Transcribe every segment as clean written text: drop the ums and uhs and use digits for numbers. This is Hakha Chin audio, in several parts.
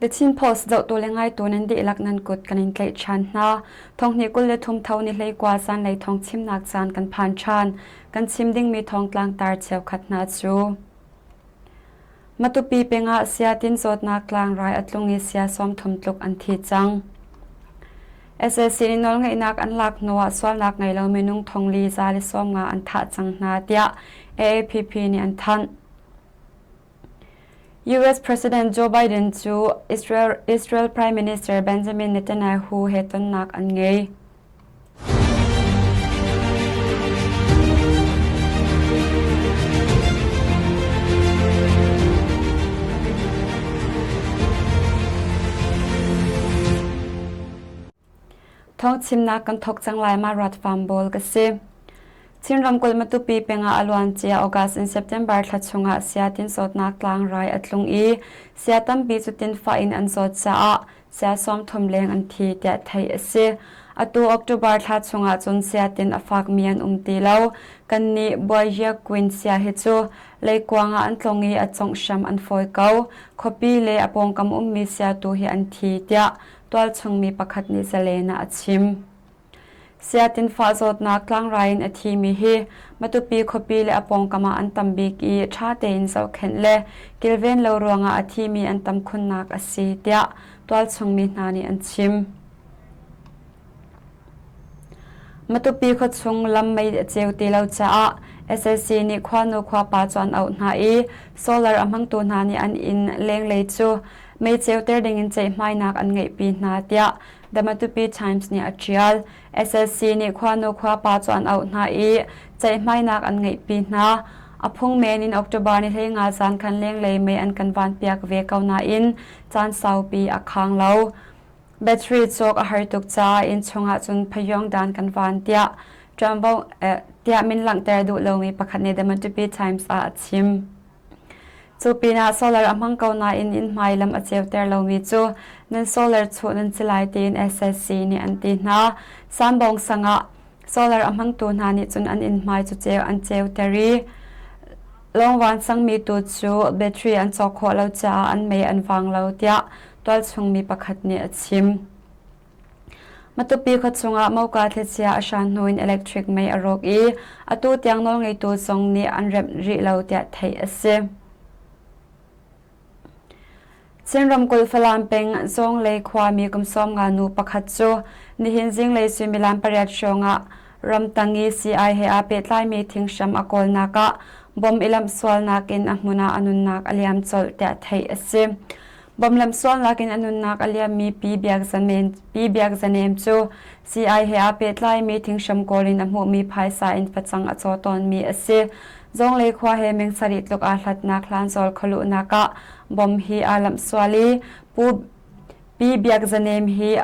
The Chin Post zohtu le ngaitu nan dihlak nan kut kan in tlaih ṭhan hna. Thonghnih 23 tho ni 19 zanlei thawng chimnak caan kan phan ṭhan. Kan chim dingmi thawngtlang tar cheukhat hna cu. Matupi peng ah siatin zawtnak tlangrai a tlung i sia 30 tluk an thi cang. SAC nih nawlngeihnak an lak hnuah sualnak ngei lo minung thongli za le 50 an thah cang hna tiah AAPP nih an thanh. US President Joe Biden cu Israel, Israel Prime Minister Benjamin Netanyahu he tonnak an ngei. Thawngchimnak kan thawk cang lai ma rat farm bawl ka si. Chin ramkulh Matupi peng ah a luancia August in September thla chungah sia tin zawtnak tlangrai a tlung i sia tampi cu tinfah in an zawt caah sia 30 leng an thi tiah theih a si. Atu October thla chungah cun sia tin a fakmi an um ti lo. Kannih Buaihia Queen sia hi cu leikuang ah an tlong i a congh hram an fawi ko. Khuapi le a pawngkam ummi sia tu hi an thi tiah tualchung mi pakhat nih Zalen ah a chim. Siatin fah zawtnak tlangrai in a thimi hi Matupi khuapi le a pawngkam ah an tam bik i ṭha tein zohkhenh le kilven lo ruangah a thimi an tam khunnak a si tiah tualchung mi hna nih an chim. Matupi khuachung lam mei a ceu ti lo caah SAC nih khuanu khuapa cu an auh hna i solar a hmangtu hna nih an inn lenglei cu mei ceuter dingin ceihmainak an ngeihpi hna tiah The Matupi Times nih a ṭial. SSC nih khuanu khuapa cu an auh hna i ceihmainak an ngeihpi hna. A phung men in October ni 15 zan khan lenglei mei an kan vanpiak ve ko nain caan saupi a khang lo. Battery cawk a har tuk caah innchung ah cun phayawng dan kan van tiah ṭuanvo tiah min langhter duh lomi pakhat nih The Matupi Times ah a chim. Cu pinah solar a hmang ko nain inn hmai lam a ceuter lomi cu nan solar chuh nan si lai tiin SSC nih an ti hna. Sanbawng sang ah solar a hmangtu hna nih cun an inn hmai cu ceu an ceuter i lawngvan sangmi tu cu battery an cawk khawh lo caah an mei an vang lo tiah tualchung mi pakhat nih a chim. Matupi khuachung ah Moka thlichia a hran hnu in electric mei a rawk i atu tiang nawlngeitu zong nih an remh rih lo tiah theih a si. Chin ramkulh Falam peng Zawnglei khuami kum 50 nu pakhat cu nihin zinglei suimilam pariat hrawng ah ramtang i sii he aa pehtlaimi thinghram a kawlnak ah bom i lamh sualnak in a hmun ah a nunnak a liam colh tiah theih a si. Bomlam sualnak in a nunnak a liammi Pi Biak Zanem cu sii he aa pehtlaimi thinghram kawl in a hmuhmi phaisa in facang a caw tawnmi a si. Zawnglei khua he meng sarih tluk aa hlatnak Hlanzawl khualuhnak ah bom hi aa lamh sual i Pu Pi Biak Zanem hi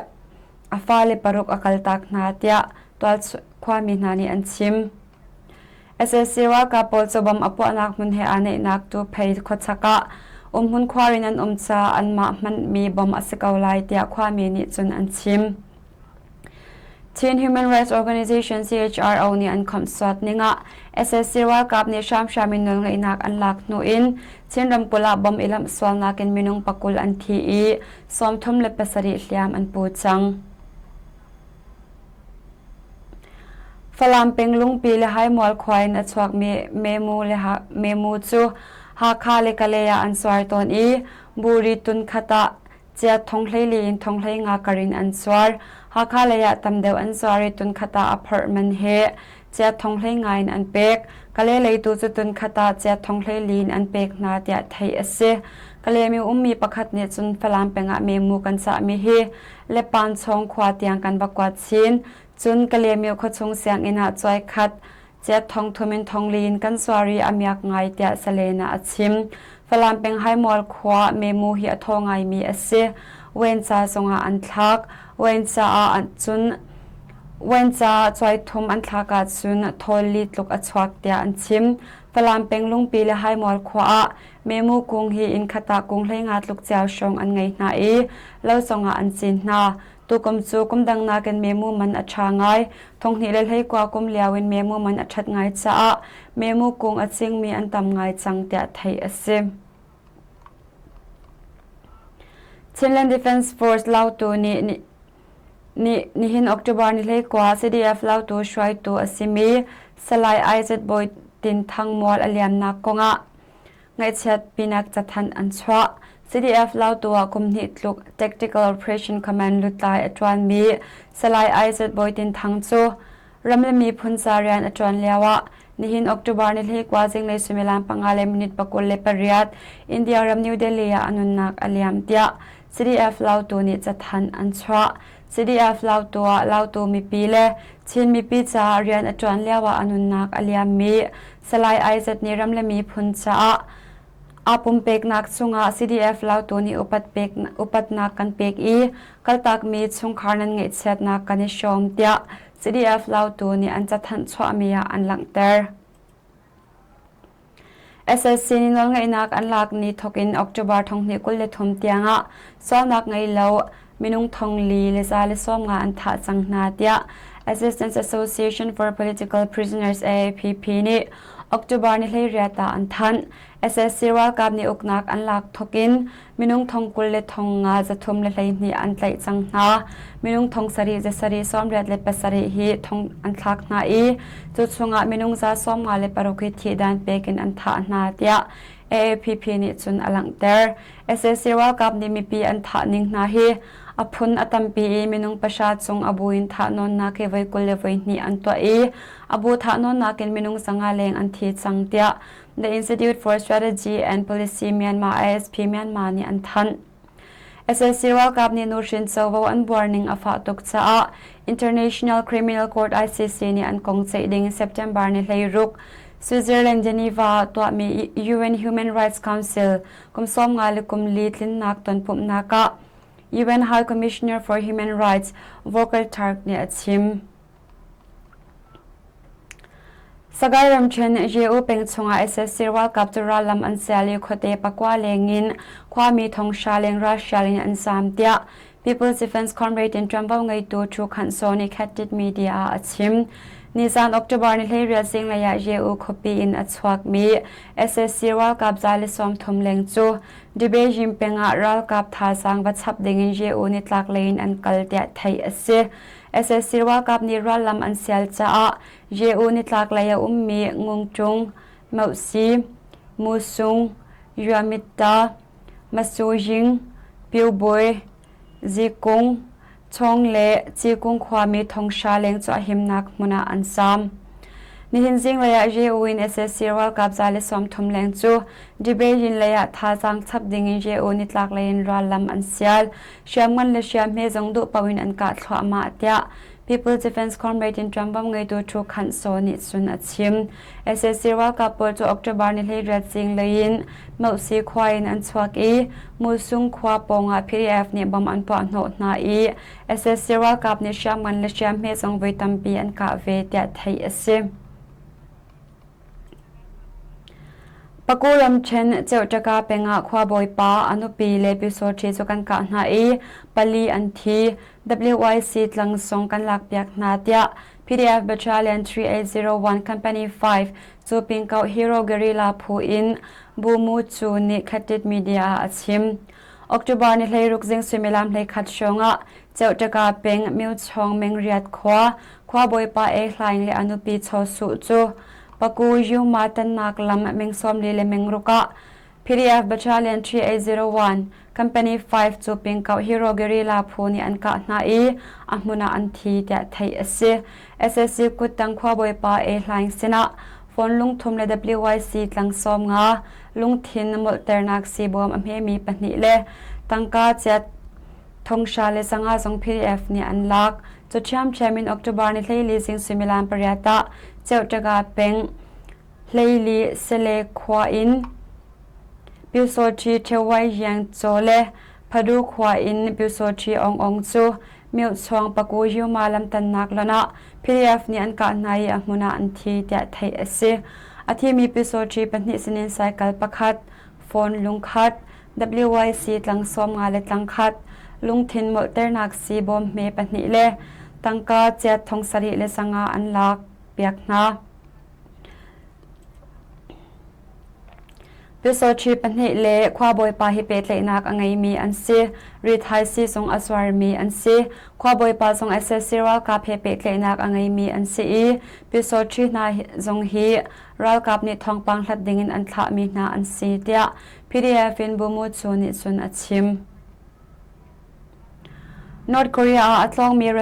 a fale paruk a kaltak hna tiah tual khuami hna nih an chim. Sac ralkap pawl cu bom a puahnak hmun he aa naihnak tu phei khuachak ah umhmun khuar in an um caah anmah hmanhmi bom a si ko lai tiah khuami nih cun an chim. Chin Human Rights Organization CHRO nih an khawmhsuat ning ah sac ralkap nih hramhram in nawlngeihnak an lak hnu in Chin ramkulh ah bom i lamh sualnak in minung 20 an thi i 37 hliam an pu cang. Falam peng Lungpi le Haimual khua in a chuakmi memu cu Hakha le Kalay ah an zuar tawn i buri tun khat ah chiat thong 14 in thong 15 kar in an zuar. Hakha lei ah tam deuh an zuar i tun khat ah a phorh man he chiat thong 15 in an pek. Kalay lei tu cu tun khat ah chiat thong 14 in an pek hna tiah theih a si. Kalaymyo ummi pakhat nih cun Falam peng ah memu kan cahmi hi Lepanchawng khua tiang kan va kuat chin. Cun Kalaymyo khuachung sianginn ah cuai khat chiat thong thum in thong li in kan zuar i a miak ngai tiah Salen ah a chim. Falam peng Haimual khua memu hi a thaw ngaimi a si. Wen ca zongah an thlak. Wen caah cun Wen ca cuai thum an thlak ahcun thawl li tluk a chuak tiah an chim. Falam peng Lungpi le Haimual khua ah Memu kung hi inn khat ah kung 15 tluk cio hrawng an ngei hna i lo zongah an cin hna. Tukum cu kum dang nakin memu man a ṭha ngai. 2019 kum lio in memu man a ṭhat ngai caah memu kung a cingmi an tam ngai cang tiah theih a si. Chinland Defence Force Lautu nih nihin October ni 19 CDF Lautu hruaitu a simi Salai Isaac Bawi Tin Thang mual a liamnak kongah ngaihchiat pinak cathanh an chuah. CDF Lautu ah kum hnih tluk Tactical Operation Command lutlai a ṭuanmi Salai Isaac Bawi Tin Thang cu ram le miphun ca rian a ṭuan lioah nihin October ni 19 zinglei suimilam 5 le minute 28 India ram New Delhi ah a nunnak a liam tiah CDF Lautu nih cathanh an chuah. CDF Lautu ah Lautu mipi le Chin mipi caah rian a ṭuan lioah a nunnak a liammi Salai Isaac nih ram le miphun caah Aa pumpeknak chungah CDF Lautu nih upatnak kan pek i kaltakmi chungkhar nan ngaihchiatnak kan i hrawm tiah CDF Lautu nih an cathanh chuahmi ah an langhter. SSC nih nawlngeihnak an lak ni thawk in October 2023 tiangah sualnak ngei lo minung 4,150 an thah cang hna tiah Assistance Association for Political Prisoners AAPP nih October ni 18 ah an thanh. SSC ralkap nih uknak an lak thawk in minung 20 le 5,312 an tlaih cang hna. Minung 7,787 hi thong an thlak hna i cu chungah minung 156 hi thihdan pek in an thah hna tiah AAPP nih cun a langhter. Sac ralkap nih mipi an thah ning hna hi a phun a tampi i minung pahra cung a bu in thahnawnnak hi voi 22 an tuah i a bu thahnawnnak in minung 500 leng an thi cang tiah The Institute for Strategy and Policy Myanmar ISP Myanmar nih an thanh. Sac ralkap nih nuhrin covo an buar ning a fah tuk caah International Criminal Court ICC nih an kong ceih ding September ni 16 Switzerland Geneva ah tuahmi UN Human Rights Council kum 54 le kum li tlinnak tonpumhnak ah UN High Commissioner for Human Rights Volker Turk nih a chim. Sagaing ramṭhen Ye-U peng chungah sac ralkap cu rallam an sial i khuate pakua lengin khuami thonghra leng ralhrial in an zaam tiah People's Defense Comrade in ṭuanvo ngeitu Thu Khanh Saw nih Khatit Media ah a chim. Nizaan October ni 18 zinglei ah Ye-U khuapi in a chuakmi sac ralkap 130 leng cu Dibejim peng ah ralkap thazaang va chap dingin Ye-U nitlaklei in an kal tiah theih a si. Sac ralkap nih rallam an sial caah Ye-U nitlaklei a ummi Ngungṭung, Mauhsi, Musung, Yuamitta, Masuying, Pyubui, Zikung, Chawng le Cikung khuami thonghra leng cu a himnak hmun ah an zaam. Nihin zinglei ah Ye-U in sac ralkap 130 leng cu Dibejin lei ah thazaang chap dingin Ye-U nitlaklei in rallam an sial. Hriamngan le hriamhme zong duh paoh in an kah thluahmah tiah People Defense Comrade in ṭuanvo ngeitu Thu Khanh Saw nih cun a chim. Sac ralkap pawl cu October ni 18 zinglei in Mauhsi khua in an chuak i Musung khua pawngah PDF nih bom an puah hnawh hna i sac ralkap nih hriamngan le hriamhme zong voi tampi an kah ve tiah theih a si. Paku ramṭhen Ceuṭaka peng ah khuabawi pa a nupi le pyusawṭhi cu kan kah hna i pali an thi. WYC tlang zong kan lakpiak hna tiah PDF Battalion 3801 Company 5 cu Pingkauh Hero Guerrilla phu in Bu Mu Cu nih Khatit Media ah a chim. October ni 16 zing suimilam 11 hrawng ah Ceuṭaka peng Myochawng Mengriat khua khuabawi pa E Hlaing le a nupi Chaw Suh cu Paku Yuma tannak lam meng 40 le meng ruk ah PDF Battalion 3801 Company 5 cu Pingkauh Hero Guerrilla phu nih an kah hna i a hmun ah an thi tiah theih a si. SSC kuttang khuabawi pa E Hlaing sinah phone lungthum le WYC tlang 50 lungthin molhternak siibawm a hmemi pahnih le tangka chiat 500 le 500 zong PDF nih an lak. Cu ṭhiamṭhiam in October ni 14 zing suimilam pariat ah Ceuṭaga peng Hleili Sele khua in Pyusawṭhi Ṭhewai Hiang Caw le Phadu khua in Pyusawṭhi Aung Aung cu Myochuang Paku Yuma lamtannak lonh ah PDF nih an kah hna i a hmun ah an thi tiah theih a si. A thimi Pyusawṭhi pahnih sinin cycle pakhat, phone lungkhat, WYC tlang 50 le tlang khat, lungthin molhternak sii bawm hme pahnih le tangka chiat 7,000 le 500 an lak piak hna. Pyusawṭhi pahnih le khuabawipa hi pehtlaihnak a ngeimi an si. Rithai sii zong a zuarmi an si. Khuabawipa zong sac ralkap he pehtlaihnak a ngeimi an si i Pyusawṭhi hna zong hi ralkap nih thawngpang hlat dingin an thlahmi hna an si tiah PDF in Bumu Chu nih cun a chim. North Korea ah a tlawngmi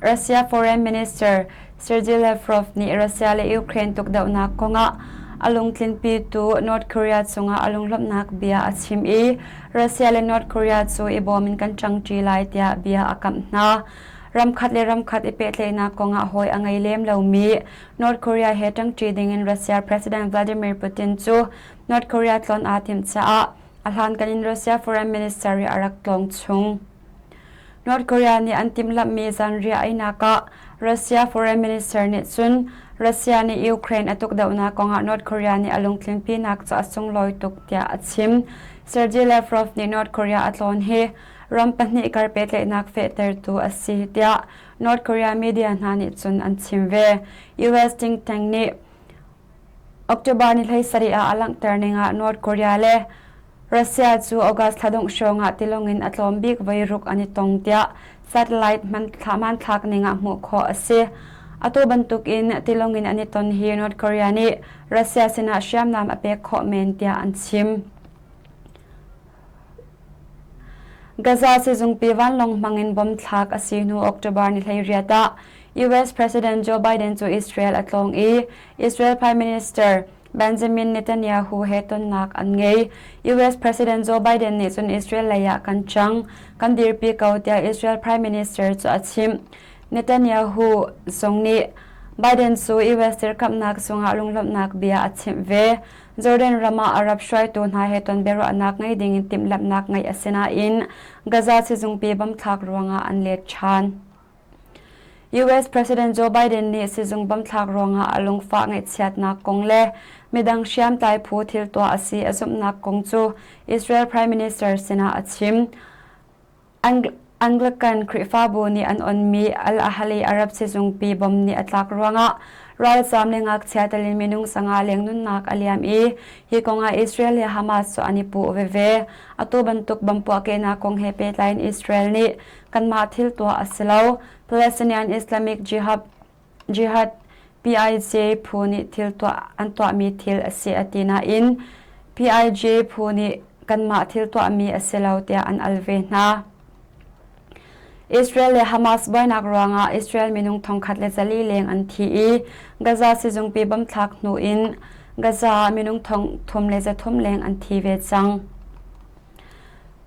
Russia Foreign Minister Sergei Lavrov nih Russia le Ukraine tukdohnak kongah a lungtlinpitu North Korea cungah a lunglawmhnak bia a chim i Russia le North Korea cu i bawm in kan ṭangṭi lai tiah bia a kamh hna. Ramkhat le ramkhat i pehtlaihnak kongah hawi a ngei lem lomi North Korea he ṭangṭi dingin Russia President Vladimir Putin cu North Korea tlawn aa timh caah A hlankan in Russia Foreign Minister a rak tlawng chung. North Korea nih an timhlamhmi zanriah einak ah Russia Foreign Minister nih cun Russia nih Ukraine a tukdohnak kongah North Korea nih a lungtlinpinak cu a sunglawi tuk tiah a chim. Sergei Lavrov nih North Korea a tlawn hi ram pahnih kar pehtlaihnak fehtertu a si tiah North Korea media hna nih cun an chim ve. US think tank nih October ni 17 ah a langhter ning ah North Korea le Russia cu August thla dongh hrawng ah tilawng in a tlawm bik voiruk an i tong tiah satellite hmanthlak ning ah hmuh khawh a si. Atu bantuk in tilawng in an i ton hi North Korea nih Russia sinah hriamnam a pek khawh men tiah an chim. Gaza sizungpi vanlawng hmangin bom thlak a si hnu October ni 18 ah US President Joe Biden cu Israel a tlawng i Israel Prime Minister Benjamin Netanyahu he tonnak an ngei. US President Joe Biden nih cun Israel lei ah kan ṭang, kan dirpi ko tiah Israel Prime Minister cu a chimh. Netanyahu zong nih Biden cu US dirkamhnak cungah lunglawmhnak bia a chimh ve. Jordan ram ah Arab hruaitu hna he ton biaruahnak ngei dingin timhlamhnak ngeih a si nain Gaza sizungpi bom thlak ruangah an let ṭhan. US President Joe Biden nih sizung bom thlak ruangah a lungfah ngaihchiatnak kong le midang hriamtlai phu thil tuah a si a zumhnak kong cu Israel Prime Minister sinah a chim. Anglican Khrihfabu nih an onmi Al-Ahli Arab sizungpi bom nih a tlak ruangah ralzaam le ngakchia telin minung sanga leng nunnak a liam i hi kongah Israel le Hamas cu an i puh veve. Atu bantuk bom puahkehnak kong he pehtlai in Israel nih kanmah thil tuah a si lo. Palestinian Islamic Jihad Jihad PIJ phu nih thil tuah an tuahmi thil a si a ti nain PIJ phu nih kanmah thil tuahmi a si lo tiah an al ve hna. Israel le Hamas buainak ruangah Israel minung thongkhat le zali leng an thi i Gaza sizungpi bom thlak hnu in Gaza ah minung thong thum le zathum leng an thi ve cang.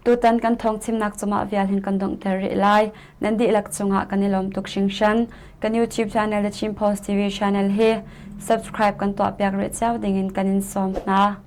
Tutan kan thawngchimnak cungah vial hin kan donghter rih lai. Nan dihlak cungah kan i lawm tuk hringhran. Kan YouTube channel The Chin Post TV channel hi subscribe kan tuahpiak rih cio dingin kan in sawm hna.